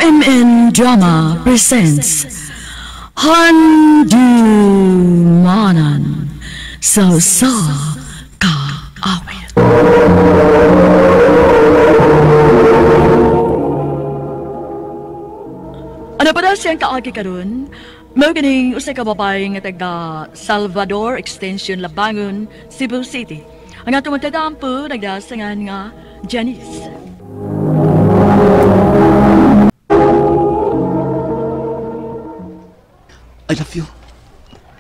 RMN Drama presents Handumanan sa Usa Ka Awit. Ano pa daw siyang kaagi karon? Mao kining usa ka babae nga taga Salvador Extension, Labangon, Cebu City. Ang atong magtatampo nagdasangan nga Janice. I love you.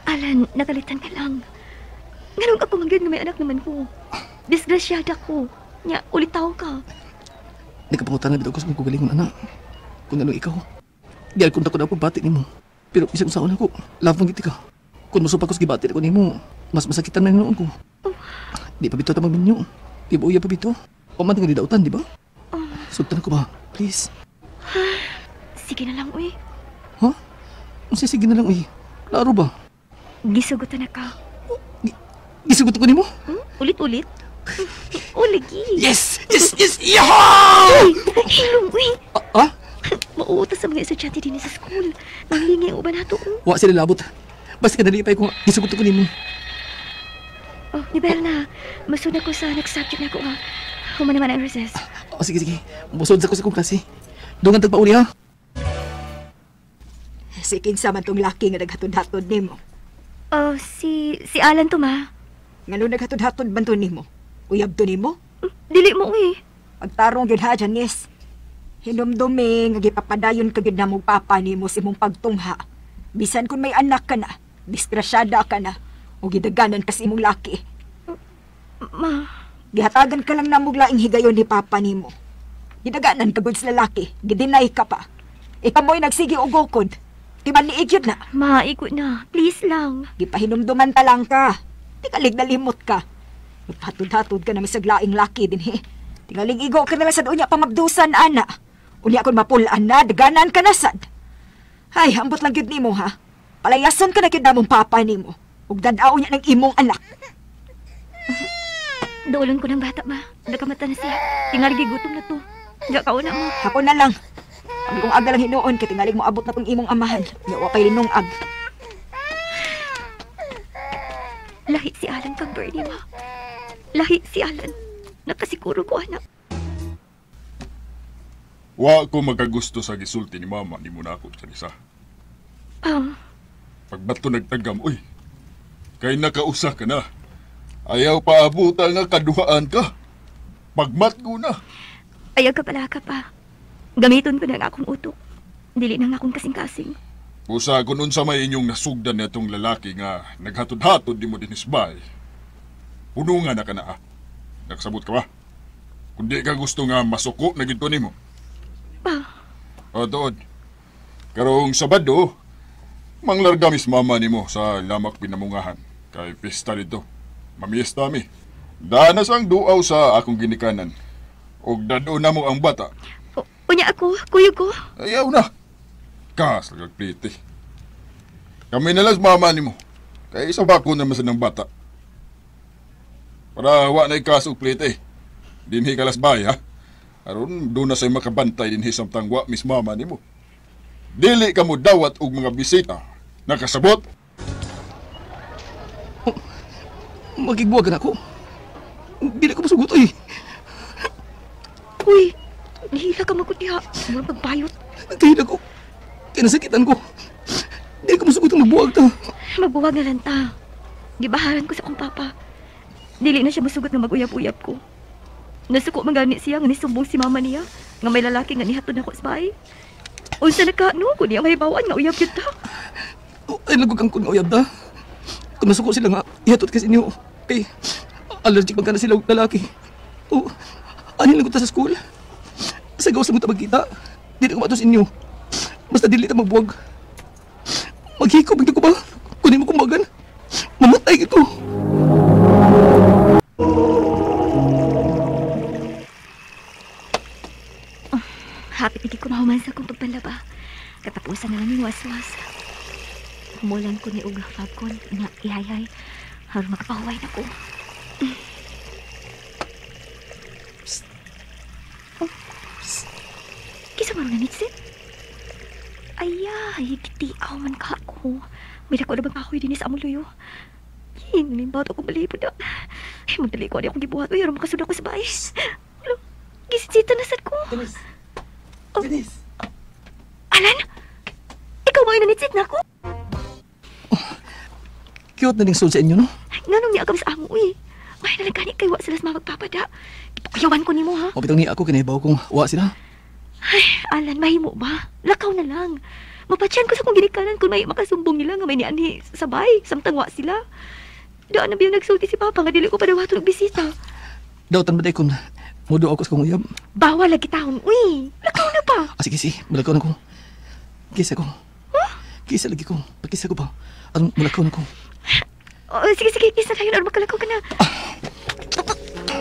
Alan, nakalitan ka lang. Nganong ako mangyud nga may anak naman ko. Disgrasyada ko. Nya, ulitaw ka. Nagkapangutan na bitaw ko sa kong kagalingon, anak. Kung anong ikaw. Di al kung na pagbati nimo. Pero isang saon ako, love mong giti ka. Kung musupa ko sa gibati ko nimo, mas masakitan na noon ko. Oh. Di pa bitaw tamang minyo. Di ba uya pa bitaw? O man nga di dautan, di ba? Oh. Sugtan ko ba? Please. Sige na lang, uy. Ha? Unsa sige na lang, uy? Klaro ba? Gisugutan na ka. Gisugutan ko nimo? Hmm? Ulit-ulit? Uligi. Yes! Yes! Yes! Yaha! Uy! Hilong, uy! Ah? Mauutos sa mga estudyante din sa school. Manghingi ang uban nato. Wa sila labot. Basta kadali pa ko gisugutan ko nimo. Oh, ni Bel na. Masud ako sa next subject na ako, ha. Human naman ang recess. Oh, sige, sige. Musod sa ko sa kong klase. Dungan tagpauli, ha? Si kinsa man tong laki nga naghatod-hatod nimo. Oh, si Alan to, ma. Ngano naghatod-hatod man to nimo? Uyab to nimo? Dili mo, eh. Pagtarong gyud ha, Janice. Hinumdumi nga gipapadayon ka gyud namong papa nimo sa imong pagtungha. Bisan kun may anak ka na, disgrasyada ka na, o gidaganan ka sa imong laki. Ma. Gihatagan ka lang namog laing higayon ni papa nimo. Gidaganan ka gud sa lalaki, gidinay ka pa. Ikamoy nagsige og gukod. Timan ni Igyod na. Ma, ikot na. Please lang. Gipahinumduman ta lang ka. Tingalig nalimot ka. Magpatod-hatod ka na misaglaing laki din, he. Tingalig igo ka na lang sa unya pamabdusan, ana. Unya kon mapulaan na, daganan ka na sad. Ay, ambot lang gyud nimo, ha. Palayason ka na gyud namong papa nimo. Ug dad-aw niya ng imong anak. Doolon ko ng bata, ma. Nakamata na siya. Tingalig gutom na to. Diya ka una, ma. Ako na lang. Ang kung aga lang hinuon, kay tingalig mo abot na tong imong amahan. Nya wa pa'y linungag. Lahi si Alan kang Bernie, ma. Lahi si Alan. Nakasiguro ko, anak. Wa ko magkagusto sa gisulti ni mama ni mo na ako, Janisa. Pagbato nagtagam, uy. Kay nakausa ka na. Ayaw pa abutan nga kaduhaan ka. Pagmat ko na. Ayaw ka pala ka pa. Gamiton ko na ang akong utok. Dili na nga akong kasing-kasing. Usa kung unsa may inyong nasugdan na itong lalaki nga naghatod-hatod di mo dinisbay. Punungan na ka na, ah. Nagsabot ka ba? Kung di ka gusto nga masuko na gito nimo. Pa. O, doon. Karong Sabado, manglarga mis mama nimo sa lamak pinamungahan. Kay pista dito. Mamiesta mi. Danas ang duaw sa akong ginikanan. Og dado na mo ang bata. Unya ako, kuyo ko. Ayaw na. Kas, lagagpliti. Kami na lang mama nimo. Kay isa bako naman sa ng bata. Para wa na ikas og plite. Dinhi kalas bay, ha? Aron doon na sa'yo makabantay dinhi samtang wa mis mama nimo. Dili ka mo dawat og mga bisita. Nakasabot? Oh, magigbuwag na ako. Dili ko masugot, uy. Uy, nihila ka magkutiha. Murang pagbayot. Nagkahila ko. Kaya nasakitan ko. Dili ko masugot ang magbuwag ta. Magbuwag na lang ta. Gibaharan ko sa akong papa. Dili na siya masugot nga mag-uyab-uyab ko. Nasuko man gani siya nga nisumbong si mama niya nga may lalaki nga nihatod ako sa bahay. Unsa na ka no kun niya mahibawan nga uyab gyud ta. Oh, ay lagog ang kun nga uyab ta. Kung nasuko sila nga ihatod kasi inyo kay allergic man ka na sila og lalaki. Oh, ani lang ko ta sa school. Sa gawas lang ko ta magkita. Dili ko matos inyo. Basta dili ta magbuwag. Maghikob ko ba? Kunin mo kumbagan. Mamatay ko. Hapit hindi ko mahuman sa akong pagpanlaba. Katapusan na lang yung waswas. Humulan ko ni Uga Fabcon nga ihayhay. Harong makapahuway na ko. Psst. Oh. Psst. Kisa maroon na nitsit? Ay, gitiaw man ka ako. May dako na bang kahoy din sa among luyo? Hinlimbat ako malipod na. Ay, magdali ko ani akong gibuhat. Uy, aron makasud ako sa bahay. Alo, gisita na sad ko. Janice! Oh. Janice! Alan! Ikaw ba yung nanitsit na ako? Cute na ning sud sa inyo, no? Nganong niya agam sa amo, uy. May nalagani kay wa sila sa magpapada. Ipakuyawan ko nimo, ha? Mapitong ni ako, kinahibaw kong wa sila. Ay, Alan, mahimo ba? Lakaw na lang. Mapatyan ko sa kong ginikanan kung may makasumbong nila nga may nianhi sabay, samtang wa sila. Daan na biyang nagsulti si Papa nga dili ko padawaton og bisita. Dautan ba day kung mudo ako sa kong uyab? Bawal lagi taon, uy. Lakaw na pa. Ah, sige, sige. Mulakaw na ko. Kisa ko. Huh? Kisa lagi ko. Pagkisa ko ba? Anong mulakaw na ko? Oh, sige, sige. Kisa tayo. Ano, makalakaw ka na.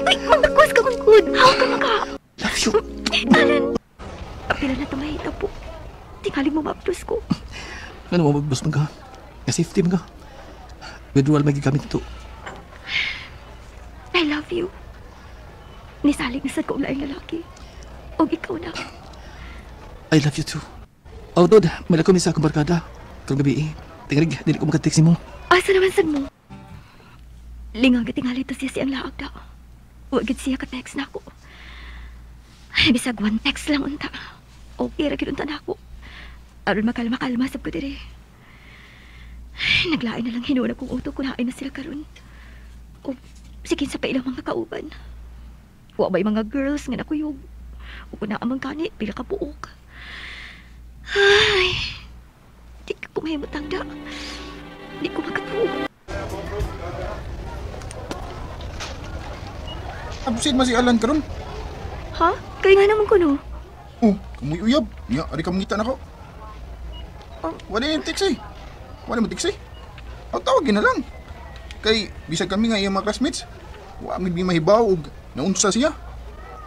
Ay, magdakos ka kung good. How ka maka? Love you. Alan, pila na tumahita po. Tingaling mo mabdos ko. Ano mo mabdos man ka? Nga safety man ka. Withdrawal may gigamit ito. I love you. Nisalig na sad ko ang laing lalaki. Og ikaw na. I love you too. Oh, Dod, malakaw mi sa akong barkada. Karong gabi eh. Tingalig, dili ko makatext nimo. Asa naman sad mo? Lingang tingali to siya siyang laag daw. Wa gid siya ka-text na ako. Ay, bisag one text lang unta. Okay ra gid unta na ako. Aron makalma-kalma sab ko diri. Ay, naglain na lang hinuon akong utok kung hain na sila karon. O sige sa pa ilang mga kauban. Wa ba'y mga girls nga nakuyog. O kung naamang gani, pila ka buok. Ay, di ko mahimutang da. Di ko makatuog. Absent man si Alan karon. Ha? Kaya nga naman ko, no? Oh, kamoy uyab. Nya, ari ka mangita na ko. Oh. Wala yung text eh. Wala mo text eh. Ang tawag na lang. Kay, bisag kami nga iyang mga classmates, wa mi mahibaw og naunsa siya.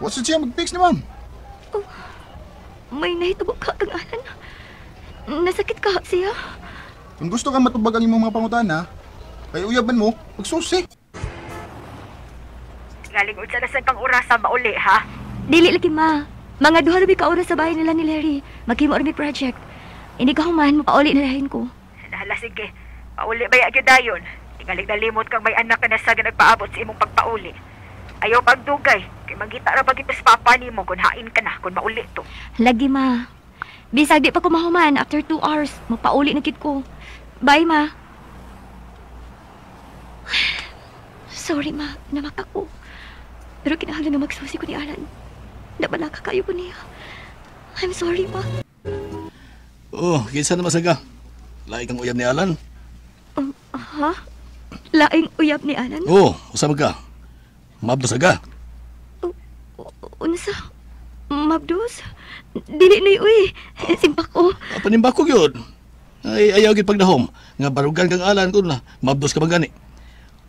Wa sad siya mag-text ni ma'am. Oh, may nahitabo ka kang Alan. Nasakit ka siya. Kung gusto ka matubag ang imong mga pangutana, kay uyaban mo, magsusi. Galing unsa na sad kang orasa mauli, ha? Dili lagi ma. Mga duha ra ka oras sa bahay nila ni Larry. Maghimo ra mi project. Hindi ka human, mapauli na lahin ko. Nahala, sige. Pauli ba gyud dayon? Tingalig nalimot kang may anak ka na sa nagpaabot sa imong pagpauli. Ayaw pagdugay, kay mangita ra ba gid sa papa nimo kun hain ka na kun mauli to. Lagi ma. Bisag di pa ko mahuman after 2 hours, mapauli na gid ko. Bye ma. Sorry ma, namaka ko. Pero kinahanglan na magsusi ko ni Alan. Nabalaka kayo ko niya. I'm sorry ma. Oh, kinsa na masaga? Laing kang uyab ni Alan? Ha? Laing uyab ni Alan? Oo, oh, usab ka. Mabdos aga. Unsa? Mabdos? Dili na uy. Simpak ko. Panimbak ko gyud. Ay, ayaw gyud pagdahom. Nga barugan kang Alan kun na mabdos ka man gani.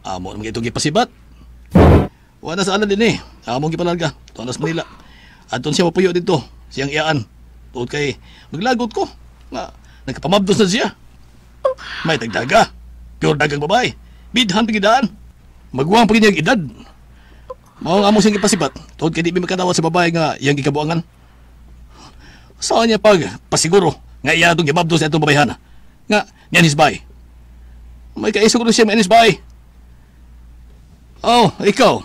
Amo naman itong gipasibat. Wala sa Alan din eh. Amo gipalarga. Tuan sa Manila. Aton siya mapuyo dito. Siyang iyaan. Tuod kay maglagot ko. Nga, nagkapamabdos na siya. May tagdaga. Pure dagang babae. Bidhan pagidaan. Magwang pag niyang edad. Mao ang amo siyang gipasibat. Tuod kay di mi makadawat sa babae nga iyang gikabuangan. Saan niya pag pasiguro nga iya itong gimabdos sa itong babayhana. Nga, niyan his bay. May kaisog na siya, may his bay. Oh, ikaw.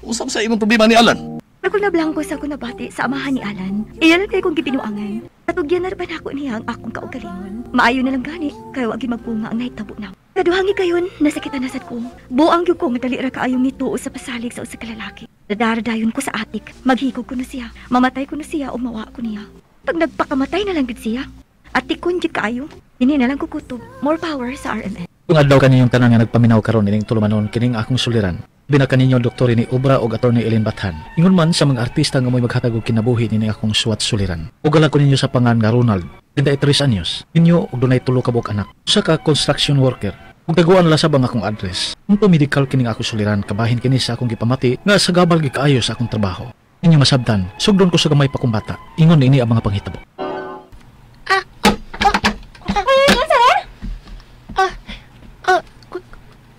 Usap sa imong problema ni Alan. Ako na blanco sa ako nabati sa amahan ni Alan. Iya lang kay kong gibinuangan. Katugyan na ba nako niya ang akong kaugalingon. Maayo na lang gani, kay wa magbunga ang nahitabo na. Kaduhangi kayon, nasakitan na sad ko. Buang gyud ko nga dali ra kaayong nituo sa pasalig sa usa ka lalaki. Dadaradayon ko sa atik, maghikog ko na siya, mamatay ko na siya o mawa ko niya. Pag nagpakamatay na lang gid siya, atikon gyud kaayo. Dini na lang ko kutob, more power sa RMN. Kung adlaw kaniyong tanan nga nagpaminaw karon ining tulumanon kining akong suliran. Binaka ninyo Dr. ni Obra og Attorney Ellen Bathan. Ingon man sa mga artista nga mo'y maghatag og kinabuhi nining akong suwat suliran. Ugala ko ninyo sa pangan nga Ronald, 33 anyos. Ninyo og dunay tulo ka buok anak. Usa ka construction worker. Ug taguan lasab ang akong address. Unto medical kining akong suliran kabahin kini sa akong gipamati nga sa gabal gikaayo sa akong trabaho. Ninyo masabtan, sugdon ko sa gamay pa kong bata. Ingon ini ang mga panghitabo.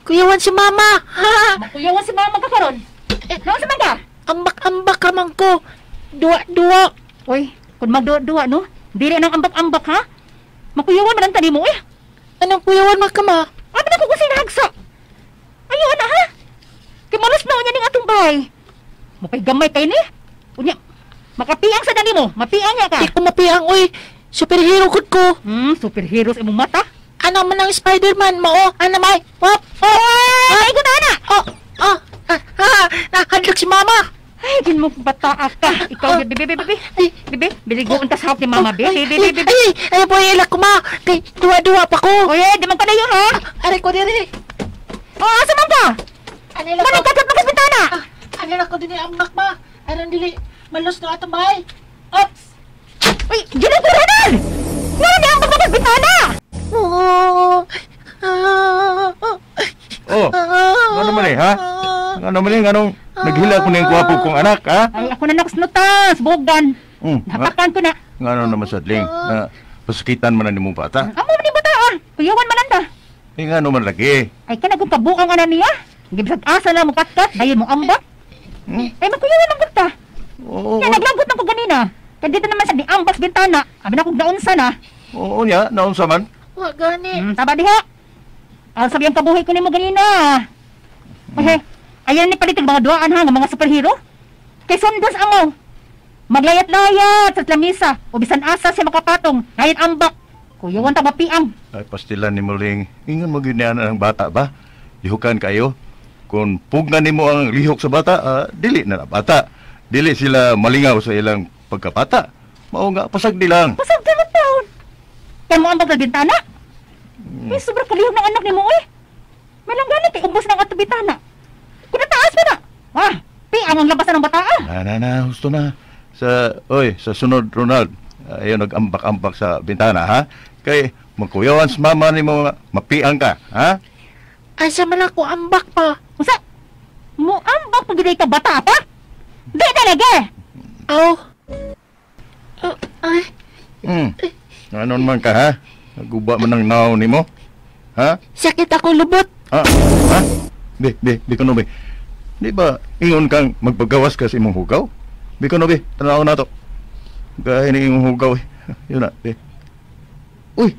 Kuyawan si mama. Kuyawan si mama ka karon. Naon sa man ka? Ambak-ambak ramang ko. Duwa-duwa. Oy, kun magduwa-duwa no, Dili nang ambak-ambak ha. Makuyawan man ang tani mo eh. Anong kuyawan ma ka ma? Abi na ko kung sinahagsa. Ayaw na ha. Kay malos na unya ning atong bahay. Mukay gamay kay ni. Unya, makapiang sa dani mo. Mapiang niya ka. Di ko mapiang oy. Superhero gud ko. Superhero sa imong mata. Ano man ang Spider-Man mao? Ano may? Wap! Oh! Ay, ko na ana. Oh! Oh! Ah, nahadlok si mama. Ay, gin mo bata ka. Ikaw, bebe, bebe, bebe. Bebe, biligoon ta sa hawak ni mama, bebe, bebe, bebe. Ay, ay, boy, ilak ko ma. Kay duwa-duwa pa ko. Oy, di man padayon ha. Aray ko diri. Oh, asa man ka? Ano lang Manang ko? kagat magas bintana. Ano lang ko dinhi ambak ma. Aron dili malos no atong bahay. Ops. Uy, gino ko Ronald. Ngano ni ang magas bintana? Oh. Oh, ano man eh, ha? Ano man eh, anong naghila ko ng gwapo kong anak, ha? Ay, ako na nakusnutas, bogan. Napakan ko na. Ngano naman sadling, na pasakitan man na ni mong bata. Amo man ni bata ah. Kuyawan man anda. Eh, ngano man lagi. Ay, kanagong kabuang ana niya. Gibisag asa na mo katkat, dayon mo ambak. Ay, magkuyawan ang bata. Oo, Kaya naglagot na ko ganina. Kaya dito naman sa ni ambak bintana. Abi na kong naunsa na. oo niya, naunsa man. Wa gani. Tama diha. Ang sabi ang kabuhi ko nimo ganina. Okay. Ayan ni palit mga duaan ha, nga mga superhero. Kay sundos amo. Maglayat-layat sa lamisa o bisan asa siya makapatong. Ngayon ambak. Kuyawan ta mapiang. Ay, pastilan ni Muling. Ingon mo gyud niya ang bata ba? Lihukan kayo. Kung pugnan nimo ang lihok sa bata, dili na na bata. Dili sila malingaw sa ilang pagkabata. Mao nga, pasagdi lang. Pasag ka taon. Kaya mo ambak sa bintana. Eh, sobrang kalihok ng anak ni mo eh. May lang ganit kay ubos ng ato bintana. Kung nataas mo na. Ah, piang ang labasan ng bata ah. Na, husto na. Sa sunod, Ronald, ayaw nag-ambak-ambak sa bintana, ha? Kay, magkuyawan sa mama ni mo, mapiang ka, ha? Asa man ako ambak pa. Unsa? Mo ambak pag ka bata pa? Di talaga. Aw. Ay, Ano naman ka, ha? Naguba man ang naon ni mo? Ha? sakit ako lubot. Ah, ha? Di ko no, be. Di ba, ingon kang magpagawas ka sa imong hugaw? Di ko no, be. Tanaw na to. Gaya ni imong hugaw, eh. Yun na, be. Uy!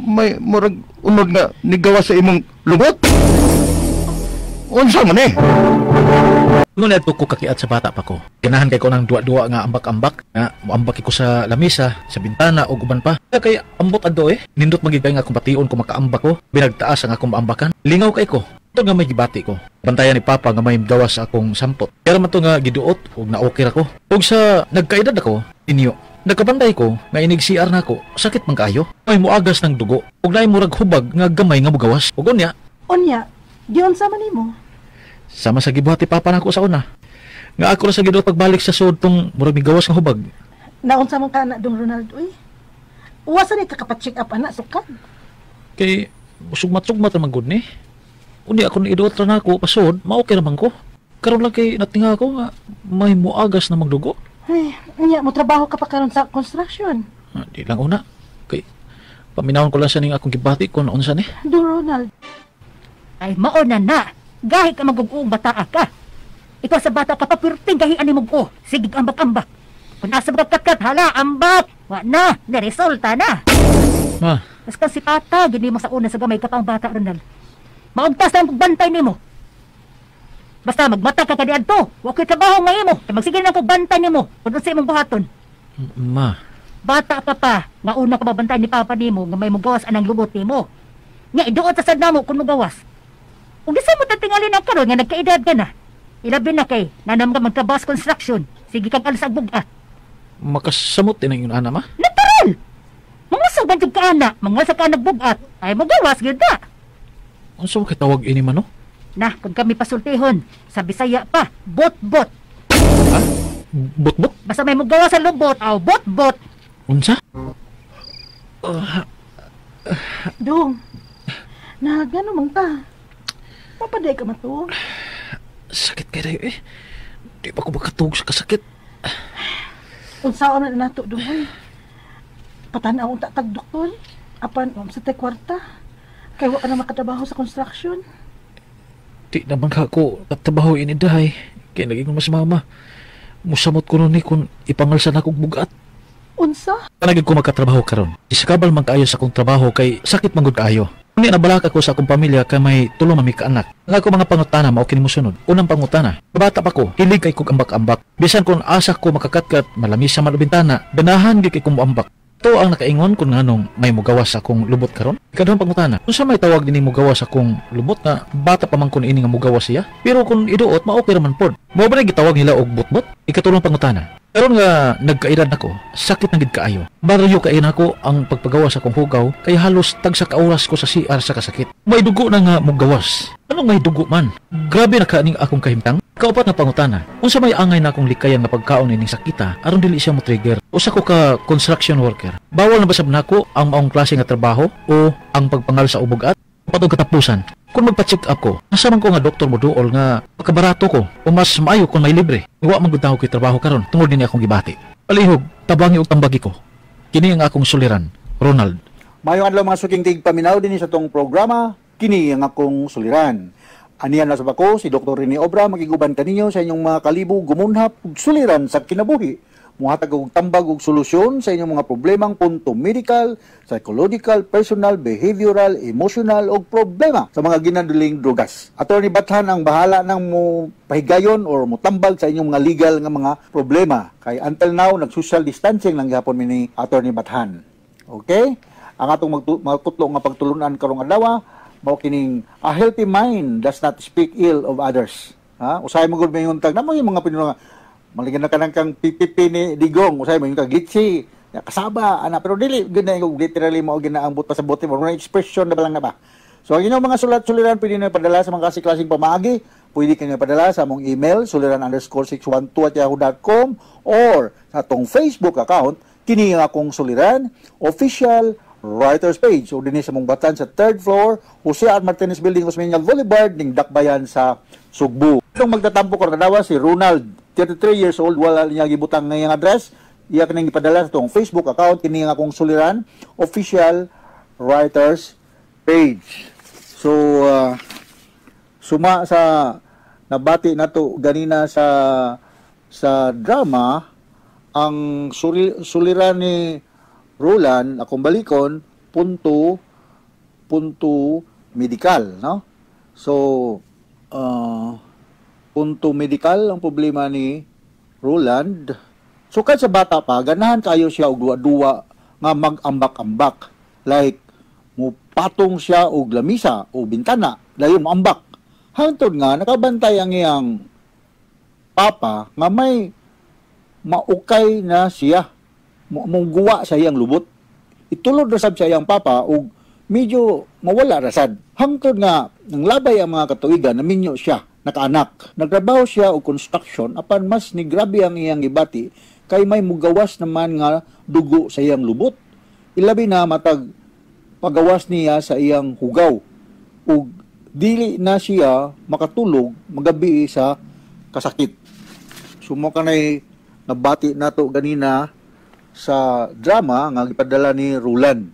May murag unod nga nigawas sa imong lubot? Unsa man eh? Ngunit ko kakiat sa bata pa ko. Ganahan kay ko ng duwa-duwa nga ambak-ambak. Nga muambak ko sa lamisa, sa bintana o uban pa. Kaya ambot adto eh. Nindot magigay nga akong bation ko makaambak ko. Binagtaas ang akong maambakan. Lingaw kay ko. Ito nga may gibati ko. Bantayan ni Papa nga may gawas sa akong sampot. Pero man to nga giduot ug naokir ako. Ug sa nagkaedad ako, inyo. Nagkabanday ko nga inig CR na ako, sakit man kaayo. May muagas ng dugo. Ug naay murag hubag nga gamay nga mugawas. Ug unya, Unya, giunsa man nimo? Sama sa gibuhat ni Papa nako sa una. Nga ako ra sa giduot pagbalik sa sud tong murag migawas nga hubag. Naunsa man ka na dong Ronald uy? Uwasan ni kakapa-check up ana sukad. Kay sugmat-sugmat ra man gud ni. Unya ako ni iduot ra nako pasod, maokay ra man ko. Karon lang kay natinga ako nga may muagas na magdugo. Ay, unya mo trabaho ka pa karon sa construction. Ah, di lang una. Kay paminawon ko lang sa ning akong gibati kon unsa ni. Dong Ronald. Ay, mao na na. Gahi ka maguguong bata ka. Ikaw sa bata ka papirting gahian ni mo. Sige ambak-ambak. Kung asa magkatkat, hala, ambak. Wa na, naresulta na. Ma. Basta si tata, gini mo sa una sa gamay ka pang bata, Ronald. Maugtas na ang pagbantay nimo. Basta magmata ka kaniadto. Wa ko'y trabaho nga imo. Magsige na ang pagbantay nimo. Kung unsa imong buhaton. Ma. Bata ka pa, nga una ka mabantay ni papa nimo nga may mugawas anang lubot nimo. Nga iduot sa sad namo kung mugawas. Ug di sa mo tatingali na karon nga nagkaedad ka na. Ilabi na kay nanam ka magtrabaho sa construction. Sige kag alas ag bugat. Makasamot din ang iyong ana, ma. Natural. Mangasog man jud ka ana, mangasog ka nagbugat. Ay mugawas gyud na. Unsa man kay tawag ini man no? Na, kung kami pasultihon, sa Bisaya pa, bot-bot. Ha? Bot-bot? Basta may mugawas sa lubot, aw bot-bot. Unsa? Dong, na gano man ka? Papaday ka mato. Sakit kay dayo eh. Di pa ko makatug sa kasakit. Unsaon na nato dong oy? Patan-aw unta tag doktor. Apan sa tay kwarta. Kay wa ka na makatrabaho sa construction. Di naman ka ako katrabaho ini dahay. Kay naging mas mama. Musamot ko nun eh kung ipangalsan akong bugat. Unsa? Panagid ko magkatrabaho karon. Isakabal man kaayo sa akong trabaho kay sakit man gud kaayo. Unya nabalaka ko sa akong pamilya kay may tulo man mi ka anak. Ang ako mga pangutana mao kini mosunod. Unang pangutana, bata pa ko, hilig kay kog ambak-ambak. Bisan kon asa ko makakatkat, malamisa man o bintana, ganahan gyud kay kong moambak. To ang nakaingon kung nganong may mugawas akong lubot karon. Ikaduhang pangutana, unsa may tawag dinhi mugawas akong lubot nga bata pa man kun ini nga mugawas siya? Pero kung iduot maokay ra man pod. Mao ba na gitawag nila og butbot? Ikatulong pangutana, karon nga nagkaedad nako, sakit na gid kaayo. Baryo kay nako ang pagpagawas akong hugaw kay halos tagsa ka oras ko sa CR sa kasakit. May dugo na nga mugawas. Anong may dugo man? Grabe na kaaning akong kahimtang. Kaupat na pangutana, unsa may angay na akong likayan nga pagkaon ining sakita aron dili siya mo trigger. Usa ko ka construction worker. Bawal na basab nako ang maong klase nga trabaho o ang pagpangal sa ubugat? Patong katapusan, kung magpa-check up ko, nasa man ko nga doktor mo duol nga pagkabarato ko o mas maayo kung may libre. Wa man gud ko trabaho karon tungod nini akong gibati. Palihog, tabangi og tambagi ko. Kini ang akong suliran, Ronald. Maayong adlaw mga suking tigpaminaw dinhi sa tong programa, kini ang akong suliran. Anian na sa bako si Dr. Rene Obra magiguban kaninyo sa inyong mga kalibo gumunhap ug suliran sa kinabuhi. Muhatag og tambag og solusyon sa inyong mga problemang punto medical, psychological, personal, behavioral, emotional ug problema sa mga ginaduling drugas. Attorney Bathan ang bahala nang mo pahigayon or mutambag sa inyong mga legal nga mga problema. Kay until now nag-social distancing lang gihapon mi ni Attorney Bathan. Okay? Ang atong magkutlo nga pagtulunan karong adlaw mao kining a healthy mind does not speak ill of others. Ha? Usahay mo gud mayon tag namo yung mga Pinoy nga maligyan na kanang kang PPP ni Digong, usahay mo yung kag litsi, kasaba ana, pero dili gud na yung literally mao gina ang buta sa bote mo, mga expression na ba lang na ba. So ang inyong mga sulat suliran pwede na padala sa mga klase-klaseng pamaagi, pwede kayo padala sa among email suliran_612@yahoo.com or sa atong Facebook account kini ang akong suliran official writers page o dinhi sa mong batan sa 3rd floor, Jose R. Martinez Building, Osmeña Boulevard, ning Dakbayan sa Sugbo. Itong magtatampo karon adlaw si Ronald, 33 years old, wala niya gibutang ngayang address. Iya kining gipadala sa itong Facebook account kini ang akong suliran official writers page. So suma sa nabati nato ganina sa drama ang suliran ni Roland, akong balikon, punto medical, no? So, punto medical ang problema ni Roland. So, kahit sa bata pa, ganahan kayo siya og duwa-duwa nga mag-ambak-ambak. Like, mupatong siya og lamisa o bintana, dayon moambak. Hangtod nga, nakabantay ang iyang papa nga may maukay na siya. Mungguwa sa iyang lubot. Itulod rasad sa iyang papa og medyo mawala rasad. Hangtod nga nang labay ang mga katuigan naminyo siya, nakaanak. Nagtrabaho siya og construction apan mas ni grabe ang iyang gibati kay may mugawas naman nga dugo sa iyang lubot. Ilabi na matag pagawas niya sa iyang hugaw ug dili na siya makatulog magabi sa kasakit. Sumo kanay nabati nato ganina sa drama nga gipadala ni Roland.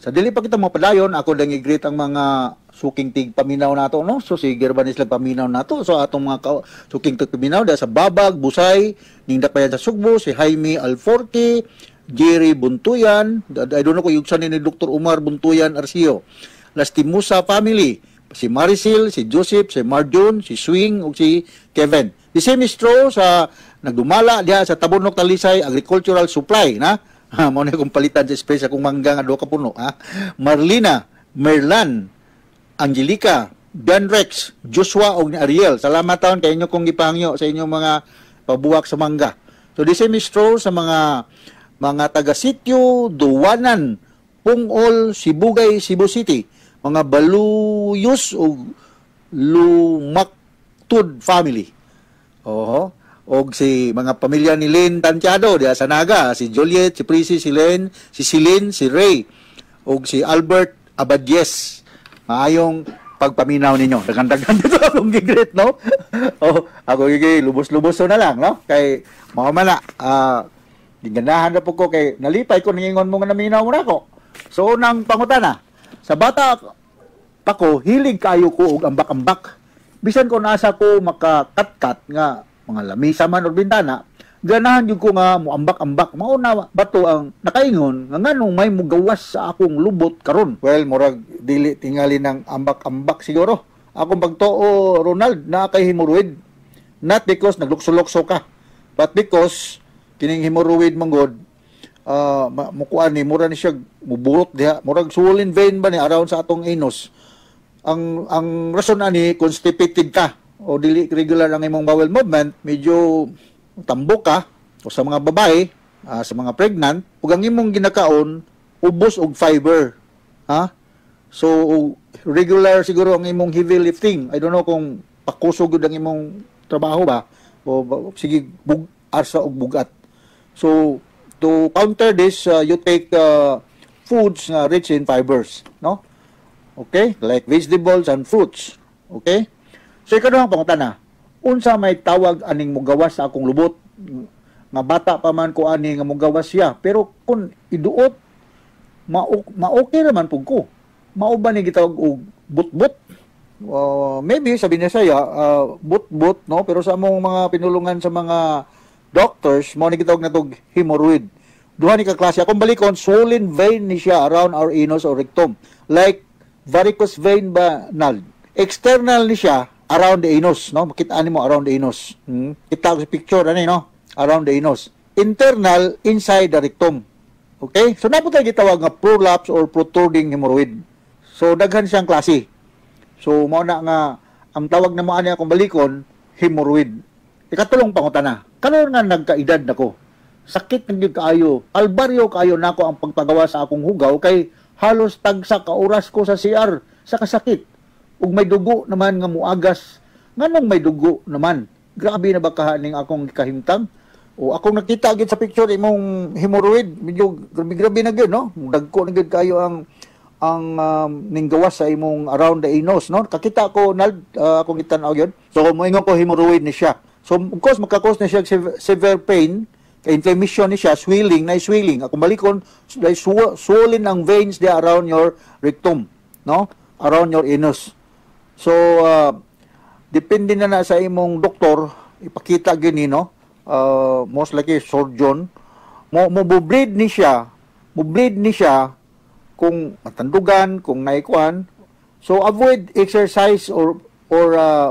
Sa dili pa kita mapadayon, ako lang i-greet ang mga suking tigpaminaw nato, no? So si Gerbanis lang paminaw nato. So atong mga suking tigpaminaw dahil sa Babag, Busay, Ningdak pa yan sa Sugbo, si Jaime Alforte, Jerry Buntuyan, I don't know kung yugsan ni Dr. Umar Buntuyan Arcio, Lastimosa family, si Maricel, si Joseph, si Marjun, si Swing, ug si Kevin. The same is true sa nagdumala diha sa Tabunok Talisay Agricultural Supply, na? Mao na akong palitan sa space akong mangga nga duha ka puno, ha? Marlina, Merlan, Angelica, Ben Rex, Joshua og ni Ariel. Salamat taon kay inyo kong gipangyo sa inyong mga pabuwak sa mangga. So the same is true sa mga taga sitio Duwanan, Pungol, Sibugay, Cebu City, mga Baluyos ug Lumaktud family. Oho. Og si mga pamilya ni Lynn Tantiado diha sa Naga, si Juliet, si Prissy, si Len, si Celine, si Ray, og si Albert Abadies. Maayong pagpaminaw ninyo. Daghan-daghan dito akong gigreet, no? Oh, ako gigi lubos-lubos na lang, no? Kay mao man na giganahan na po ko kay nalipay ko ningingon mo nga naminaw mo nako. So unang pangutana, sa bata pa ko hilig kayo ko og ambak-ambak. Bisan ko nasa ko makakatkat nga mga lamisa man o bintana, Ganahan gyud ko nga muambak-ambak. Mao na bato ang nakaingon nga nganong may mugawas sa akong lubot karon? Well, murag dili tingali ng ambak-ambak siguro. Akong pagtuo, Ronald, naa kay hemorrhoid. Not because naglukso-lukso ka, but because kining hemorrhoid manggod, mukuan ni, mura ni siya muburot diha, murag swollen vein ba ni around sa atong anus. Ang rason ani, constipated ka o dili regular ang imong bowel movement, medyo tambok ka, o sa mga babae, sa mga pregnant, ug ang imong ginakaon ubos og fiber, ha? So regular siguro ang imong heavy lifting. I don't know kung pakusog gud ang imong trabaho ba o sige bug arsa og bugat. So to counter this, you take foods nga rich in fibers, no? Okay? Like vegetables and fruits. Okay? So ikaduhang pangutana, unsa may tawag aning mugawas sa akong lubot? Nga bata pa man ko ani nga mugawas siya, pero kung iduot ma-okay raman pug ko. Mao ba ni gitawag og but-but? Maybe sa Binisaya, but-but, no? Pero sa among mga pinulungan sa mga doctors, mao ni gitawag na tog hemorrhoid. Duha ni ka klase. Akong balikon, swollen vein ni siya around our anus or rectum. Like varicose vein ba, nal? External ni siya around the anus, no? Makita nimo around the anus. Kita ko sa picture ani, no? Around the anus. Internal, inside the rectum. Okay? So naa pod gitawag nga prolapse or protruding hemorrhoid. So daghan siyang klase. So mao na nga ang tawag na mo ani, akong balikon, hemorrhoid. Ikatulong pangutana. Karon nga nagkaedad nako, sakit na gyud kaayo. Albaryo kaayo nako ang pagpagawa sa akong hugaw kay halos tagsa ka oras ko sa CR sa kasakit. Ug may dugo naman nga muagas. Nganong may dugo naman? Grabe na ba kahaning akong kahimtang? O akong nakita gyud sa picture imong hemorrhoid, medyo grabe-grabe na gyud, no? Dagko na gyud kayo ang ninggawas sa imong around the anus, no? Kakita ko nal, akong gitan-aw gyud. So moingon ko hemorrhoid ni siya. So of course maka-cause ni siya severe pain, kay inflammation ni siya, swelling, na swelling. Akong balikon, na swollen ang veins there around your rectum, no? Around your anus. So depende na na sa imong doktor, ipakita gini, no? Most likely surgeon mo mo bleed ni siya, mo bleed ni siya kung matandugan, kung naikuan. So avoid exercise or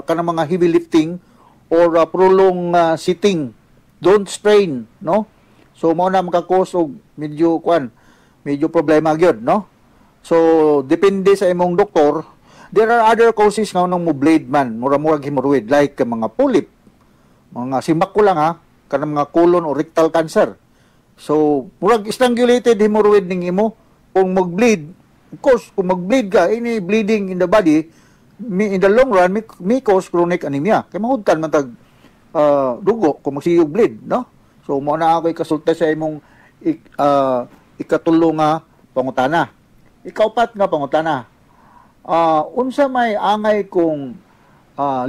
kanang mga heavy lifting or prolong sitting. Don't strain, no? So mao na maka-cause og medyo kuan, medyo problema gyud, no? So depende sa imong doktor. There are other causes nga nang mo bleed man, mura-murag hemorrhoid, like mga polyp, mga simak ko lang ha, kanang mga colon or rectal cancer. So murag strangulated hemorrhoid ning imo kung mag-bleed. Of course, kung mag-bleed ka, any bleeding in the body, may, in the long run, may cause chronic anemia. Kay mahudtan man tag dugo kung magsige og bleed, no? So, mao na ako ikasulti sa imong ikatulo nga pangutana. Ikaupat nga pangutana. Unsa may angay kong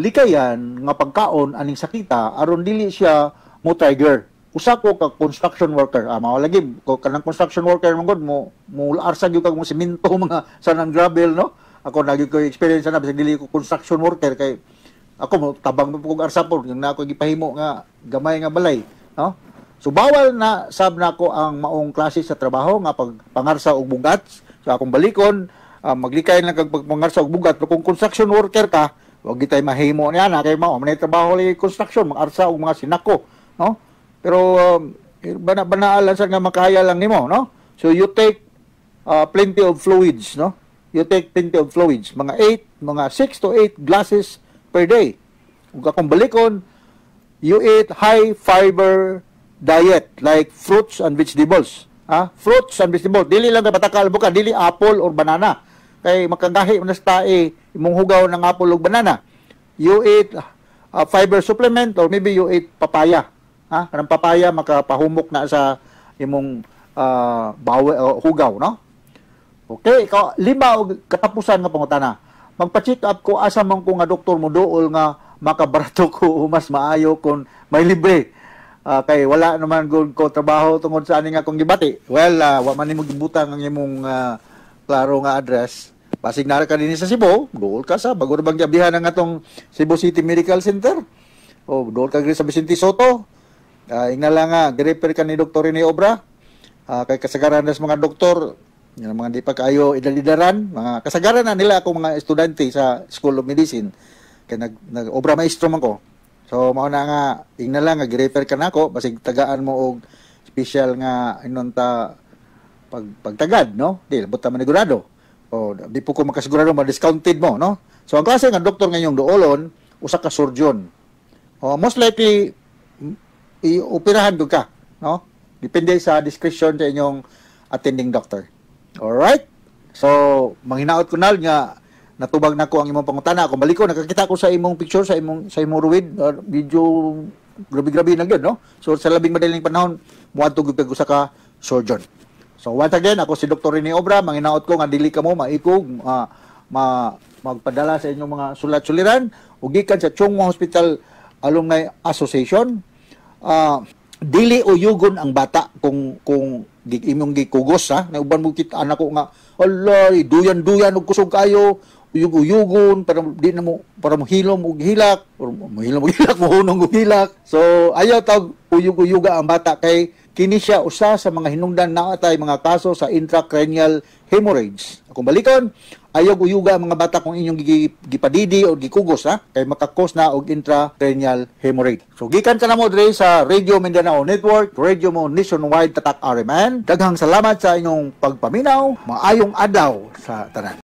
likayan nga pagkaon aning sakita aron dili siya mo trigger? Usa ko ka construction worker. Ah, mao lagi ko kanang construction worker man gud, mo mo arsa gyud kag mo semento, mga sanang gravel, no? Ako nagi ko experience na bisag dili ko construction worker kay ako mo tabang po kog arsa po yung na ako gipahimo nga gamay nga balay, no? So bawal na sab nako ang maong klase sa trabaho nga pagpangarsa og bugat. So akong balikon, maglikay lang kag pagpangarsa og bugat, pero kung construction worker ka, wag gitay mahimo niya na kay mao man trabaho lagi construction, mag-arsa og mga sinako, no? Pero bana banaalan sa nga makaya lang nimo, no? So you take plenty of fluids, no? You take plenty of fluids, mga 8, mga 6 to 8 glasses per day. Ug akong balikon, you eat high fiber diet like fruits and vegetables. Ha? Fruits and vegetables. Dili lang ka patakal ka, dili apple or banana. Kay makagahi man sa tae imong hugaw ng apple ug banana. You eat a fiber supplement or maybe you eat papaya. Ha? Kanang papaya makapahumok na sa imong bawe, hugaw, no? Okay, ikaw, lima og katapusan nga pangutana. Magpa-check up ko, asa man ko nga doktor mo duol nga makabarato ko o mas maayo kung may libre? Kay wala naman gud ko trabaho tungod sa ani nga akong gibati. Well, wa man nimo gibutang ang imong klaro nga address. Basig nara ka dinhi sa Cebu, duol ka sa bago ra bang giablihan ang atong Cebu City Medical Center. O duol ka diri sa Vicente Sotto. Ingna lang nga gi-refer ka ni Dr. Rene Obra. Kay kasagaran sa mga doktor, yung mga di pa kaayo idalidaran, mga kasagaran na nila ako mga estudyante sa School of Medicine. Kay nag obra maestro man ko. So mao na nga ingna lang nga gi-refer ka nako, basig tagaan mo og special nga inon ta pagtagad, no? Di labot ta manigurado. O di po ko makasigurado ma-discounted mo, no? So ang klase nga doktor ngayong duolon, usa ka surgeon. O, most likely ioperahan gud ka, no? Depende sa discretion sa inyong attending doctor. Alright? So, manghinaot ko na nga natubag na ko ang imong pangutana. Kung baliko nakakita ko sa imong picture sa imong ruwid, medyo grabe-grabe na gyud, no? So sa labing madaling panahon moadto gyud kag usa ka surgeon. So once again, ako si Dr. Rene Obra, manghinaot ko nga dili kamo maikog, magpadala sa inyong mga sulat-suliran ug gikan sa Chong Hua Hospital Alumni Association. Dili uyugon ang bata kung imong gikugos ha. Nauban mo kita anak ko nga ala duyan-duyan og kusog kayo, uyug-uyugon para di na mo para mohilom og hilak or mohilom og hilak, mohunong og hilak. So ayaw tag uyug-uyuga ang bata kay kini siya usa sa mga hinungdan naa tay mga kaso sa intracranial hemorrhage. Akong balikon, ayaw uyuga ang mga bata kung inyong gipadidi o gikugos ha, kay makakos na og intracranial hemorrhage. So gikan ka na mo dre sa Radio Mindanao Network, Radio Mo Nationwide, Tatak RMN. Daghang salamat sa inyong pagpaminaw. Maayong adlaw sa tanan.